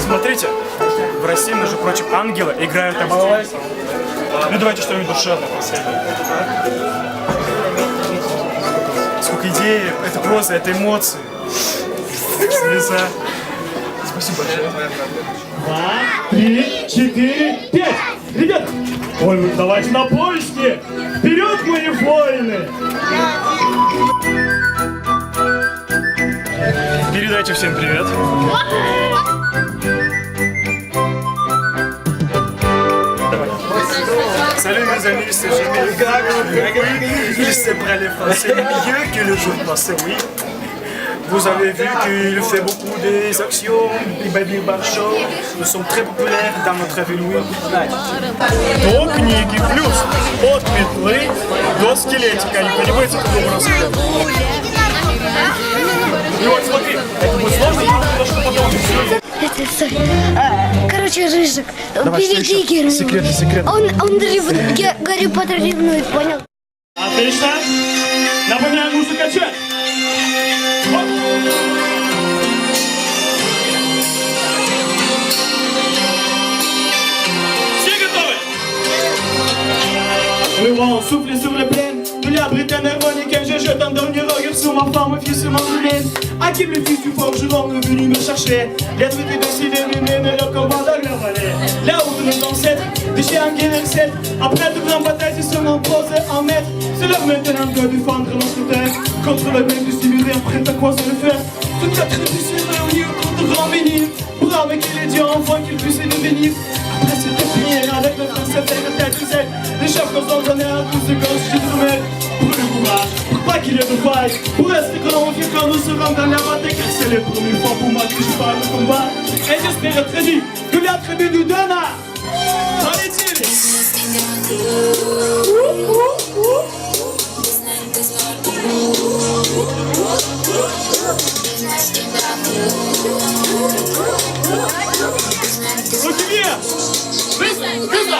Смотрите, в России, между прочим, ангелы играют на балалайке. Ну давайте что-нибудь душевное последнее. Сколько идей, это проза, это эмоции. Слеза. Спасибо большое. 2, 3, 4, 5. Ребята, ой, вы давайте на поиски. Вперед, мои воины! Передайте всем привет. Давай. Salut mes amis, c'est Jimmy. Il sait parler français mieux que le jour passé, oui. Vous avez vu qu'il fait beaucoup des actions, Baby Bar Show. Nous sommes très populaires dans notre ville, oui. До книги плюс. От метлы до скелетика. Не понимаете, какой образ? И вот смотри, это будет сложно, потому что потом Это, короче, Рыжик, впереди герой. Секреты, секреты. Он Гарри Поттер ревнует, понял? Отлично. Напоминаю, нужно качать. Вот. Все готовы? Le vent souffle sur les plaines de la Bretagne ironique. Je jette un dernier regard sur ma femme, fils et mon domaine. À qui le fils du forgeron est venu me chercher. Les druides de Sylvain mènent le combat dans la vallée. Là où de nos ancêtres, des chiens guérissent. Après de grandes batailles, ils se sont imposés en maître. C'est leur maintenant de défendre notre terre contre le bec du Sibérien prêt à croiser le fer. Toute la tribu s'est réunie autour de grands menhirs pour invoquer les dieux afin qu'ils puissent nous bénir. Après cette prière avec le français faire tête les chefs qu'on s'en donnait à tous ces gosses qui se pour le courage, pour pas qu'il y ait de faille, pour rester grand quand nous serons dans la bataille, car c'est les premières fois pour moi que je parle de combat. Et j'espère être dit que la tribu nous donne. Полетели! Руки вверх! Быстро, быстро!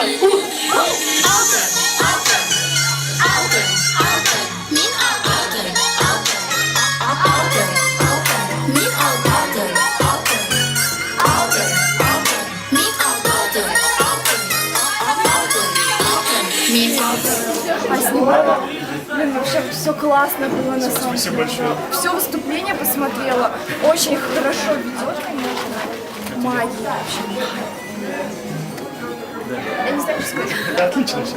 Спасибо. Блин, вообще все классно было на самом Спасибо деле. большое. Все выступление посмотрела. Очень хорошо ведет, конечно. Магия вообще. Я не знаю, что сказать. Да, отлично все.